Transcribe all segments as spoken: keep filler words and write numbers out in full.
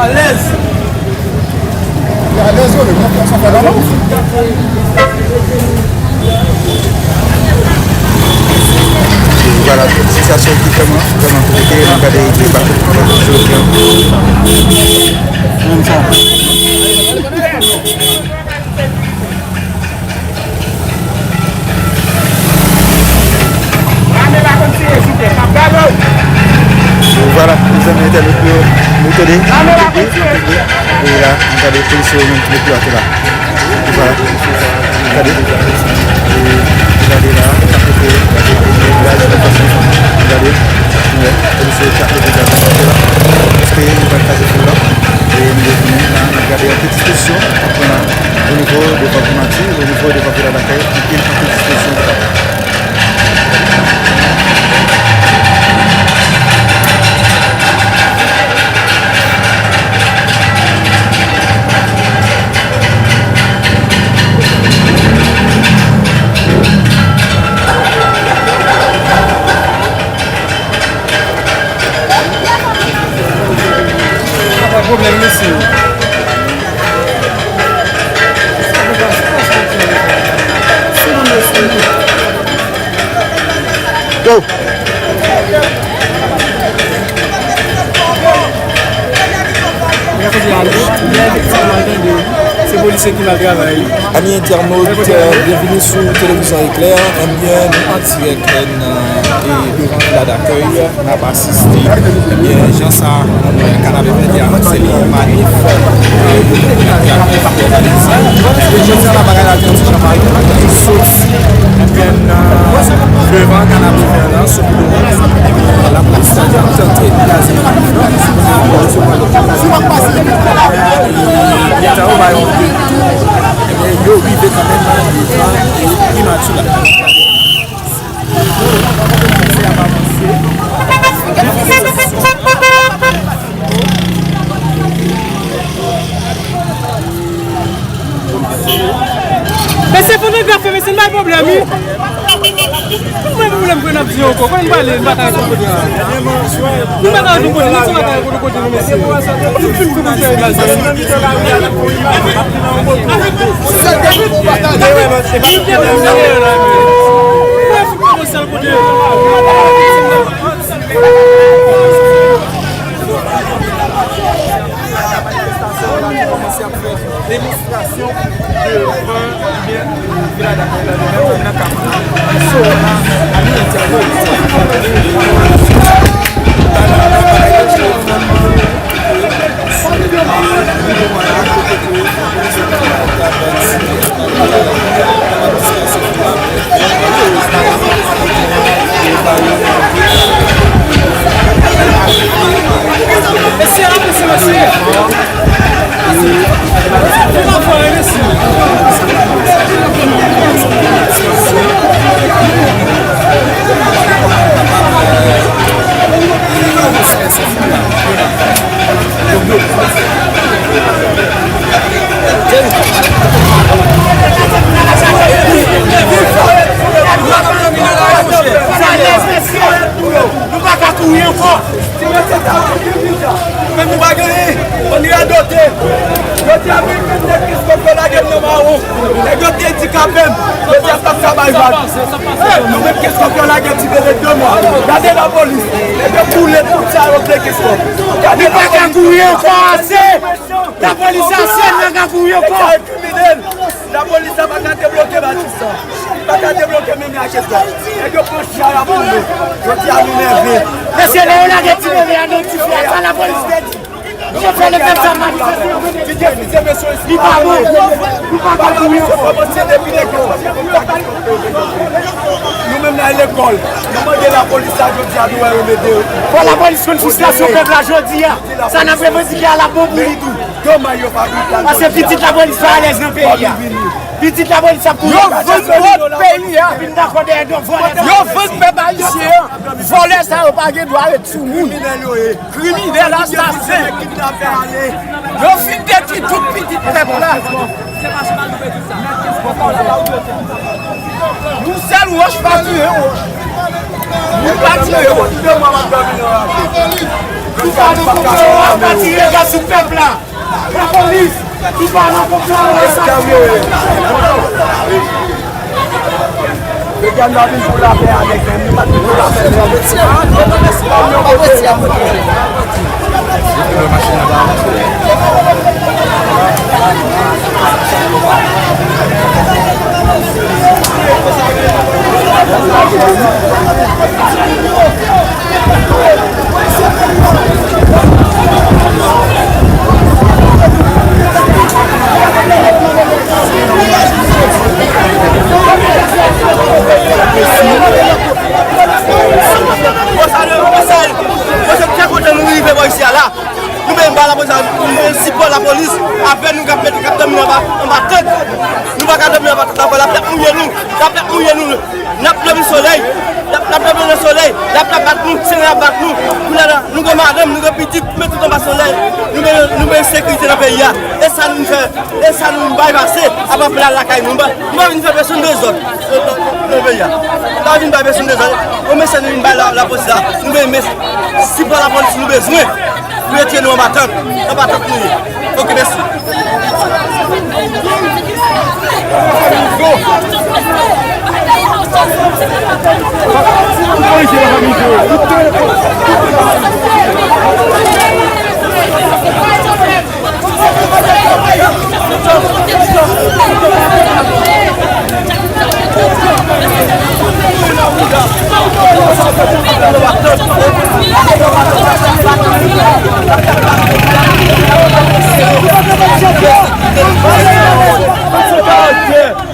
Alèz. Alèz, wi, men sa fè la, non? Vwala, sitiyasyon ki vrèman, vrèman konplike. Nou gade ki pa menm sa. Vwala, mezanmi, entènot yo, nou tande depi, depi, e la, nou tande polisye yo menm ki depi atè la. Vwala, gade, e, gade la, sa kote, gade, gade, polisye yo ki ap mete gaz atè la, paske yo pa kraze fil la, e nou retounen la, n ap gade anpil dispozisyon k ap pran la. O nivo devan primati, o nivo devan Vila Dakèy, anpil, anpil dispozisyon ki pran. Pa gen pwoblèm, mesye. Yo! Se polisye ki mal travay. Amis internautes, euh, bienvenue sur Télévision Éclair. Ebyen, nou an dirèk, euh, nan, euh, devan Vila Dakèy. N ap asiste, ebyen, jan sa, euh, Kanapevè te anonse li, manif, euh, yo te fè, yo te òganize. Jodi a la, bagay la te yon ti jan mal, soti, ebyen, nan devan Kanapevè la, sou lapolis la te tante kraze. Ebyen, yo bay yon detou, ebyen, yo rive kanmenm nan devan, e, primati la. Mesye fotograf, mesye, n bay pwoblèm, wi. Nou bay pwoblèm pou n ap di ankò. Kòman n pale, n pa ta kote a. Nou pa ta kote, nou pa ta kote, kote nou, mesye. Tout fim pou nou fè la, sa. Demonstrasyon devan, ebyen, Vila Dakèy la, nan, nan Kap. So, a, a, Nou pa ka kouri ankò. Men nou pa genyen. On radote. Yo di a menm nèg Kenskòf yo lage m nan mawon. Nèg yo te andikape m. Yo di a p ap ka bay vag. Nou menm Kenskòf yo lage ti bebe de mwa. Gade lapolis. Nèg yo boule tout sa yo vle Kenskòf. Gade lapolis. Nou pa ka kouri ankò ase. Lapolis ase, nou pa ka kouri ankò. Nèg sa yo kriminèl. Lapolis la pa ka debloke Batis la. Li pa ka debloke menm la Kenskòf. Nèg yo pran chay ap boule. Yo di a nou nève. Mesye, lè yo lage ti bebe a nan dife a, sa lapolis te di? Chofè Lepèp sa manifeste yo mete. Li pa bon. Nou pa ka kouri ankò. Nan lekòl, nou mande lapolis la jodi a, nou wè yo mete. Fò lapolis konn fristasyon pèp la jodi a. Sa n ap revandike a l ap bon pou li tou. Domaj yo pa vin tan. Paske pitit lapolis pa alèz nan peyi a. Pitit lapolis ap kouri. Yo vann vòt peyi a. Vin dakò dèyè do vòlè sa. Yo vann pèp ayisyen an. Vòlè sa yo pa gen dwa ret sou moun. Kriminèl yo ye. Kriminèl, asasen. Yo fin detwi tout pitit pèp la. Nou sèl wòch pa tire wòch. Nou pa tire wòch. Tout sa nou konprann pa tire gaz sou pèp la. Lapolis, nou pa nan konprann sa. Mesye, nou pa vin pou lapè avèk nèg, nou pa vin pou lapè, men yo mete, yo mete, yo mete. Bon, sa nou, bon, sa, bon, se byen kontan nou rive bò isi a la. Nou menm ba lapolis, nou menm sipò lapolis. Apre nou k ap mete, k ap dòmi anba, anba tant. Nou pa ka dòmi anba tant la, lapli ap mouye nou. Lapli ap mouye nou. N ap dòmi solèy. N ap, n ap dòmi nan solèy. Lapli ap bat nou, senlè ap bat nou. Kounye a la, nou gen madanm, nou gen pitit, nou met tout anba solèy. Nou gen, nou gen sekirite nan peyi a. E sa nou fè, e sa nou bay pase, apa pou n al lakay nou. Nou pa, nou pa vin fè pèsonn dezòd nan, nan, nan peyi a. Nou pa vin bay pèsonn dezòd. Yon mesaj nou vin bay la, lapolis la. Nou vin mes-, sipò lapolis nou bezwen. Pou retire nou anba tant. Anba tant nou ye. Ok, mèsi.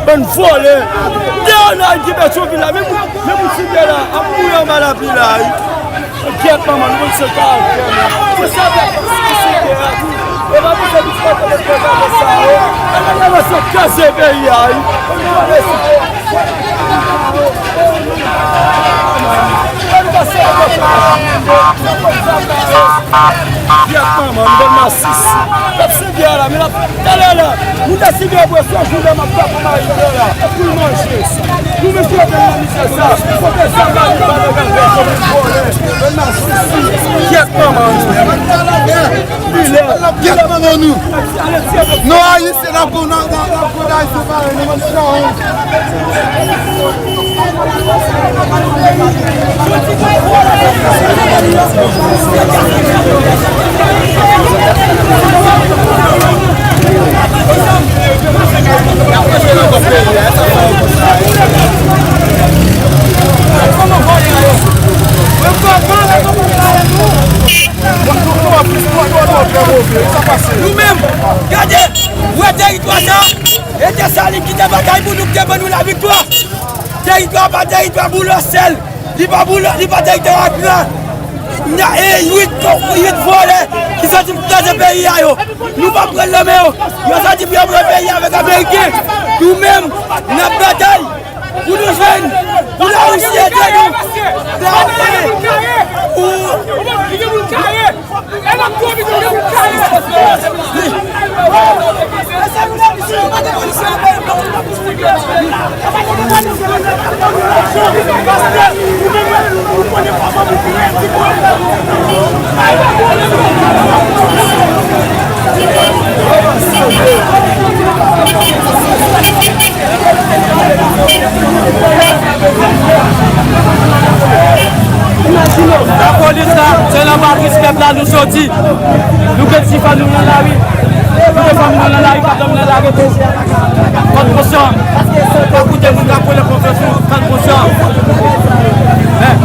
Bann vòlè. Deyò nan ki Petyonvil la, menm, menm moun site la, ap mouri anba lapli la, wi. Gyèt manman, nou konn se karaktè nou. Se sa fè ki site a tou. E pa pou se ki fè kote pwograme sa yo. E pa pou se kraze peyi a, wi. Ann pase a gòch. Gyèt manman, nou konn masisi. Pèp Sendè a la, men l ap talè la. Nou deside pran se jounen m ap frape mari m la, pou l manje. Nou mete yo nan mizè sa. Kote sa, mari m pa nan gade, kote vòlè. Nan masisi. Gyèt manman nou. Vilè. Gyèt manman nou. Nou Ayisyen, n ap pran, n ap, n ap pran Ayisyen parèy nou, bann san wont. Nou menm, gade, wè teritwa sa, e Desalin ki te batay pou nou, ki te ban nou laviktwa. Teritwa pa teritwa boulòsèl, li pa boulò, li pa teritwa akra. N a, e uit, uit vòlè ki soti pou kraze peyi a yo. Nou p ap pran l nan men yo. Yo soti pou yo pran peyi a avèk Ameriken. Nou menm, n ap batay. Pou nou jwenn, pou Larisi ede nou. Pou Lapolis la, se nan matris pèp la nou soti. Nou gen ti fanmi nou nan lari. Nou gen fanmi nou nan lari, k ap dòmi nan lari. Fòk konsyan. Pa koute moun k ap vòlè konfyans nou. Fòk konsyan. Men.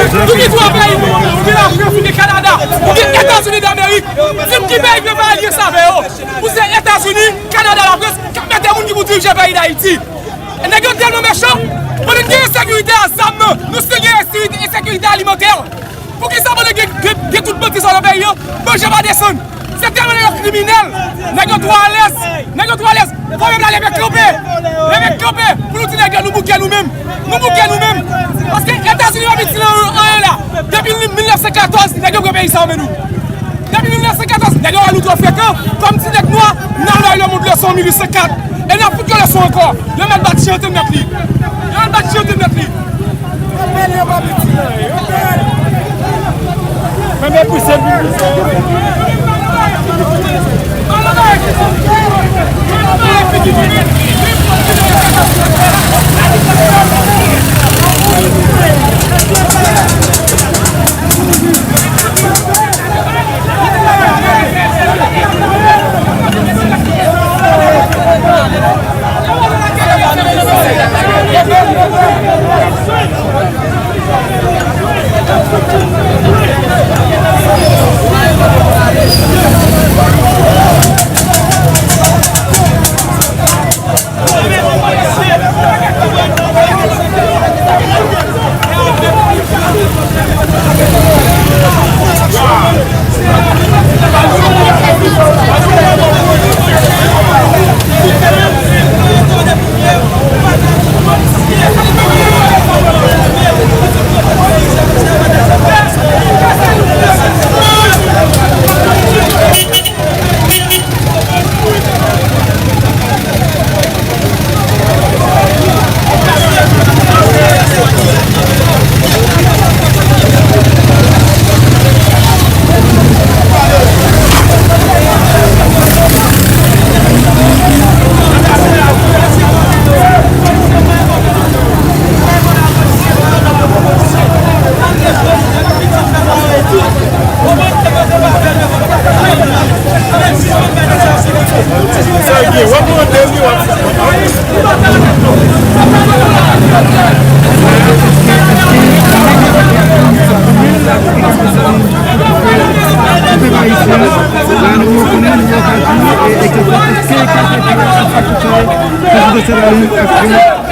Pou ki travay nou, ou gen Lafrans, ou gen Kanada, ou gen Etazini Damerik. Di m ki peyi ki vle fè alyans avè yo. Ou se Etazini, Kanada, Lafrans k ap mete moun ki pou dirije peyi Dayiti. E nèg yo tèlman mechan, pandan n gen ensekirite a zam nan, nou sitou gen ensekirite, ensekirite alimantè. Poukisa pandan gen, gen, gen tout bandi sa nan peyi an, manje pa desann? Se tèlman nèg yo kriminèl, nèg yo twò alèz, nèg yo twò alèz. Fò pèp la leve kanpe, leve kanpe pou nou di nèg yo nou bouke nou menm, nou bouke nou menm. Paske Etazini pa vin di nou anyen la. Depi mil nèf san katòz, nèg yo pran peyi sa yo men nou. Depi mil nèf san katòz, nèg yo wè nou twò frekan. Kòm ti nèg nwa, n al bay lemonn leson an mil uit san kat. E n ap fout yo leson ankò. Yo mèt bat chante mèt li. Yo mèt bat chante mèt li. Men, men, pouse l vin.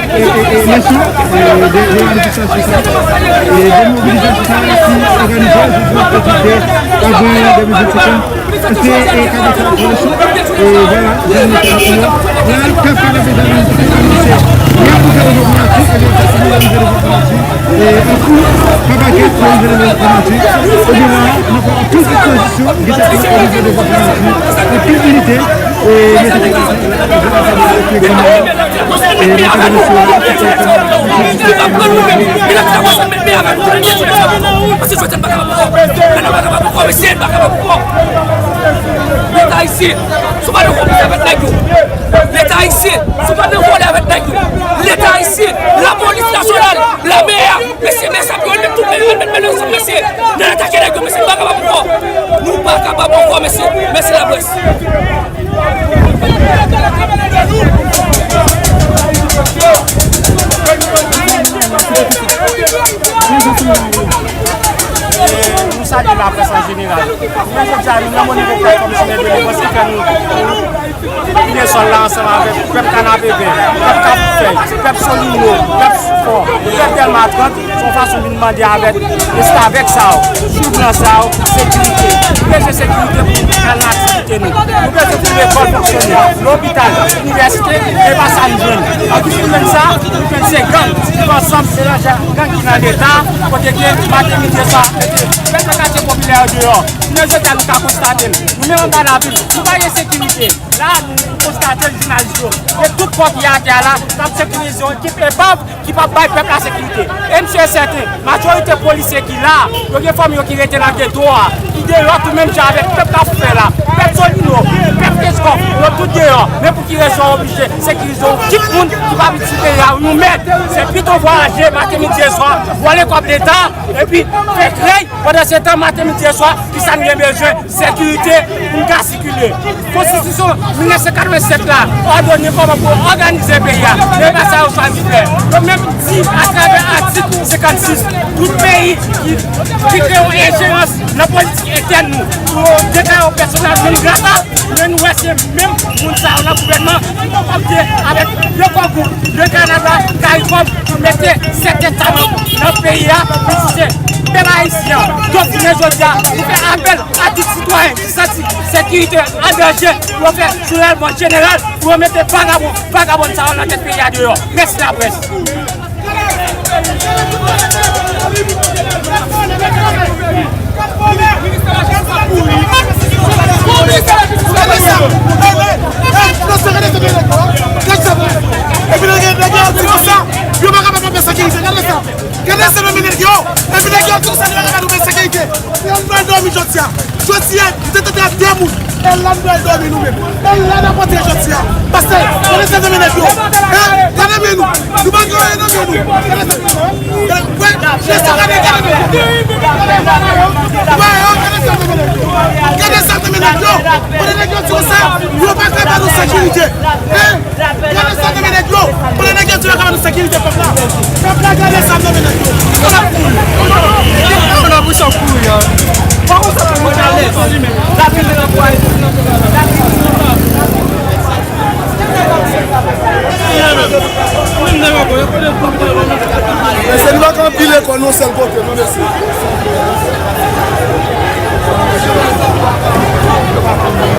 E, e, e, leson, e, de, de manifestasyon sa, e, de mobilizasyon sa ki òganize jodi a, avan de mil vennsenk an. Se, e, kado sa pou leson. E, vwala, jan nou te di yo. La, pèp pa nan bezwen anonse. Lè pou fè devwa pou nati, e byen, fòk nou òganize devwa pou nati. E, an kou, pa pakèt, pou òganize devwa pou nati. E byen, la, nou fè anpil ekspozisyon, gen tèt nou òganize devwa pou nati. Anpil inite, e, mete Leta ayisyen, si w pa nan konplis avèk nèg yo. Leta ayisyen, si w pa nan vòlè avèk nèg yo. Leta ayisyen, lapolis nasyonal, lame a, mesye, men sa pou yo met tout men, met men ansanm, mesye. N al atake nèg yo, mesye, nou pa kapab ankò. Nou pa kapab ankò, mesye. Mèsi laprès. Nou salye laprès an jeneral. Jounen jodi a, nou nan Mòn Evokay kòm si nèg de Lewòs ki fè nou pile sòl la ansanm avèk pèp Kanapevè, pèp Kafoufèy, pèp Solino, pèp Soufò, pèp Dèlma trant. Se yon fason vin mande avèk restavèk sa yo, sou blan sa yo, sekirite. Nou bezwen sekirite pou nou al nan aktivite nou. Nou bezwen pou lekòl fonksyone, lopital, inivèsite, e pa sa n jwenn. An ki pou jwenn sa, nou jwenn se gang ki ansanm melanje ak gang ki nan Leta, kote ke maten, midi e swa, mete pèp nan katye popilè yo deyò. Jounen jodi a, nou ka konstate l. Nou menm anba lavil, nou pa gen sekirite. La, nou konstate l, jounalis yo. E tout kò ki atè a la, n ap sekirize yon ekip epav ki p ap bay pèp la sekirite. E m si e sèten, majorite polisye ki la, yo gen fanmi yo ki rete nan geto a, ki deyò tou menm jan avèk pèp Kafoufèy la, pèp Solino, pèp Kenskòf, yo tout deyò. Men pou ki rezon yo oblije sekirize yon ekip moun ki p ap itil peyi a? Nou mèt, se pito vwayaje maten, midi e swa, vòlè kòb Leta, epi fè krèy. Pandan se tan, maten, midi e swa, ki sa n gen bezwen? Sekirite pou n ka sikile. Konstitisyon mil nèf san katrevennsèt la òdone kòman pou òganize peyi a. Men pa sa yo chwazi fè. Yo menm di atravè atik senkannsis, tout peyi ki, ki kreye yon enjerans nan politik entèn nou. Pou yo deklare yo pèsonèl non grata, men nou wè se menm moun sa yo nan gouvènman ki konpakte avèk de kò gwoup, de kanada, karikòm pou mete sèten talan nan peyi a, pou se pèp ayisyen an. Donk, jounen jodi a, nou fè apèl a tout sitwayen ki santi sekirite an danje, pou yo fè soulèvman jeneral, pou yo mete vagabon, vagabon sa yo nan tèt peyi a deyò. Mèsi laprès. Epi nèg yo di konsa, yo pa kapab anpè sekirite. Gade sa. Gade sa nan men nèg yo. Epi nèg yo di konsa, yo pa kapab anpè sekirite. Yo pral dòmi jodi a. Jodi a, nou te tande a de moun. E la nou pral dòmi nou menm. E la n ap antre jodi a. Paske, gade sa nan men nèg yo. Hein? Gade men nou. Nou pa gen anyen nan men nou. Gade sa. Gade, wè, gade sa, gade, gade men yo. Wè, yo, gade sa nan men nèg yo. Gade sa nan men nèg yo. Kote nèg yo di konsa, yo pa ka ba nou sekirite. Hein? Gade sa nan men nèg yo. Kote nèg yo di yo ka ba nou sekirite pèp la. Pèp la, gade sa nan men nèg yo. Yo la kouri. Yo la kouri, yo. Fò ou sa pou mwen alèz. Mesye, nou pa ka anpile kò nan yon sèl kote, non, mesye.